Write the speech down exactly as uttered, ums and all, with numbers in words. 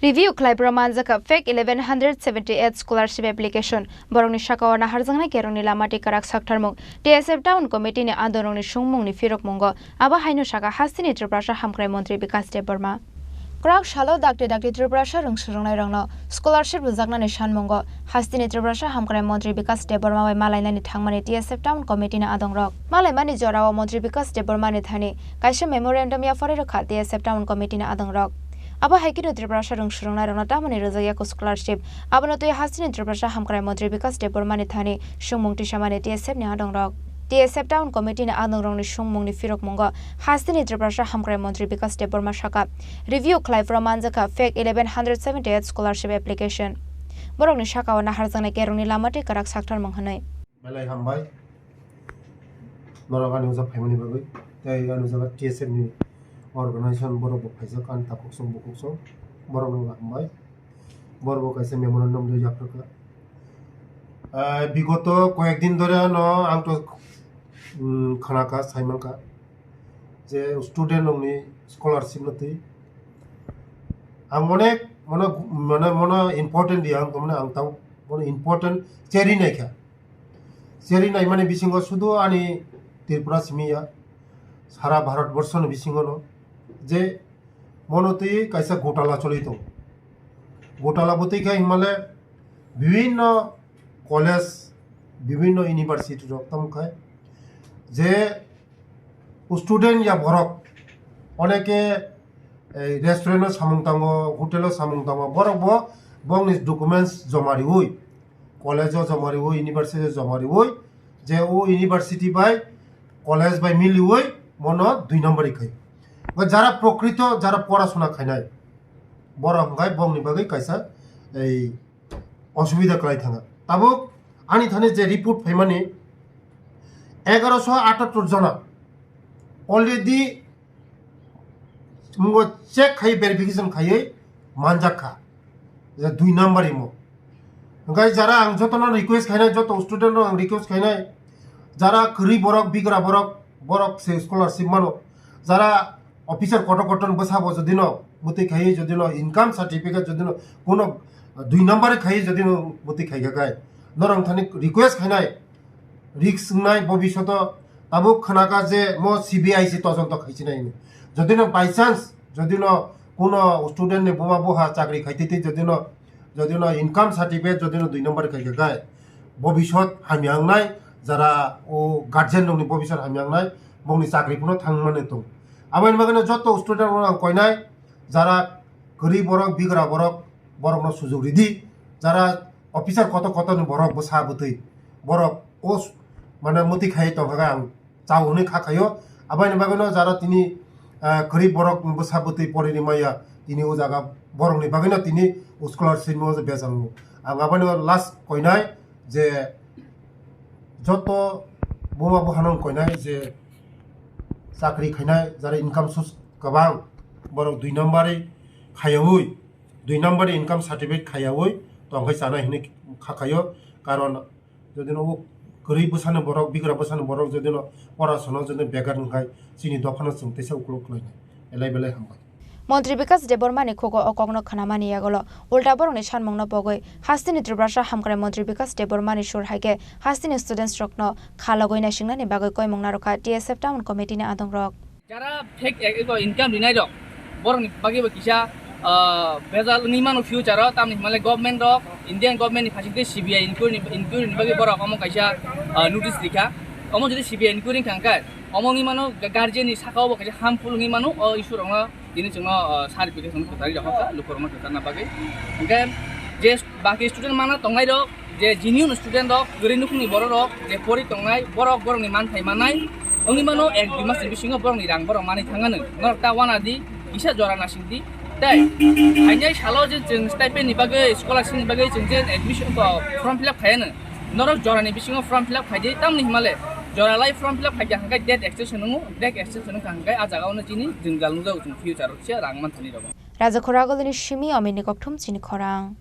Review khlaiphuru manjakha fake eleven hundred seventy eight scholarship application. Borokni sakao naharjaknai kerongni lama tei kwrak saktharmung. T S F Town Committee ni adongrokni sungmungni phirokmungo. Abo haino sakha hasteni Tripurasa Hamkrai Montri Bikash Debbarma. Kwrak salo dakti dakti Tripurasa rwng swrwngnairokno scholarship rwjaknani sanmungo hasteni Tripurasa Hamkrai Montri Bikash Debbarma bai malainani thangmani T S F Town Committee ni adongrok. Malaimani jorao Montri Bikash Debbarma ni thani kaisa memorandum yapharwi rwkha T S F Town Committee ni adongrok. Abo hai kheno Tripurasa rwng swrwngnairokno tamoni rwjakya kho scholarship. Abono twi hasteni Tripurasa Hamkrai Montri Bikash Debbarma ni thani sungmung tisamani T S F ni adongrok. T S F Town Committee ni adongrokni sungmungni phirokmungo hasteni Tripurasa Hamkrai Montri Bikash Debbarma sakha, review khlaiphuru manjakha fake eleven hundred seventy eight scholarship application. Borokni sakao naharjaknai kerongni lama tei kwrak saktharmung hwnwi. Belai hambai. Norok ani uja phaimani bagwi. Tei ani uja T S F ni organization borok bo phaijak ani takhuk song bukhuk song. Borok no hambai. Borok bo kaisa memorandum rwi yapharkha. Ah, bigoto koyek din dhore ano ang to, mm, khnakha, saimankha je student rokni scholarship no twi ang onek mano, mano, mano important di ang, mano ang tang mano important cheri naikha. Cheri naimani bisingo sudu ani Tripura simi ya, sara Bharat borsoni bisingo no je mono twi kaisa gotala choli tongo. Gotala bo twi khe himale bibinno college, bibinno university rok tamo khai je student ya borok oneke, eh, restaurant o samung tango, hotel o samung tango, borok bo bongni documents joma riwi, college o joma riwi, university o joma riwi, je o university bai college bai miliwi mono dui number khai. Ba jara prokrito, jara porasona khainai, borok hwnkhai bongni bagwi kaisa ei osubida kwlai thanga. Tabuk ani thani je report phaimani egaroso atattor jona already mungo check khai verification khaiwi manjak kha. Je dui number imo. Hwnkhai jara ang jotono request khainai, joto student rok ang request khainai, jara kwrwi borok, bigra borok, borok se scholarship mano. Jara officer kotor kotor bwsabo jodino bwtwi khaiwi jodino income certificate jodino kuno dui number khaiwi jodino bwtwi khaikha khai. Norok thani request khainai, risk wngnai bobishoto tabuk khnakha je mo C B I se tojonto khaisinai hwnwi. Jodino by chance, jodino kuno student ni buma buha chakri khaitwi twi jodino, jodino income certificate jodino dui number khaikha khai, bobishot hamya wngnai, jara o guardian rokni bobishot hamya wngnai, bongni chakri phano thangmani tong. Aboni bagwino joto student rok ang koinai, jara kwrwi borok, bigra borok, borokno sujok ridi, jara officer kotor kotor ni borok bwsa bwtwi, borok o s-, mane mwtwi khai tongkha ang chao hwnwi kha khaio. Aboni bagwino jara tini, ah, kwrwi borok bwsa bwtwi pori rimaya tini o jaga borokni bagwino tini scholarship no bejal wngo. Ang aboni last koinai je joto buma buhano koinai je chakri khainai jara income source kwbang borok dui number wi khaiyaui dui number wi income certificate khaiyaui tongkhai chanai hwnwi kha khaio. Karon jodino o kwrwi bwsani borok, bigra bwsani borok jodino porasano jodino begar wngkhai chini dophano chwng teisa uklok khlainai. Belai belai hambai. Montri Bikash Debbarmani khugo o kokno khnamani yagulo ulta borokni sanmungno pogwi hasteni Tripurasa Hamkrai Montri Bikash Debbarmani sur hai khe hasteni students rokno khalogwi naisingnani bagwi koimung narwkha T S F Town Committee ni adongrok. Jara fake e-, eko income rinai rok, borokni bagwi bo kisa, ah, bejal wngwi mano future o, tamni hwnmale government rok, Indian government ni phaising tei C B I inquiry ni, inquiry ni bagwi borok omo kaisa, ah, notice rikha. Omo jodi C B I inquiry wngkha hwnkhe, omo wngwi mano ga-, guardian ni saka o bo kaisa harmful wngwi mano, o issue rokno tini chwngno, ah, clarification kwtari rokha lukurokno kwcharna bagwi. Hwnkhe je baki student mana tongnai rok, je genuine student rok, kwrwi nukhungni borok rok, je pori tongnai, borok borokni manthai manai, wngwi mano ek dui mas ni bisingo borokni rang borok manwi thangano. Norok ta wana di, kisa jora nasing di. Tei, hainai salo je chwng stipend ni bagwi, scholarship ni bagwi chwng je admission ko form fill up khaiano. Norok jora ni bisingo form fill up khai di, tamni himale jora lai form fill up khai kha hwnkhe date extension wngo, date extension wngkha hwnkhe a jaga ono chini jwngjal nukjago chwng future o se rang manthani rok. Raja Khoragulini simi Omini Kokthum chini khorang.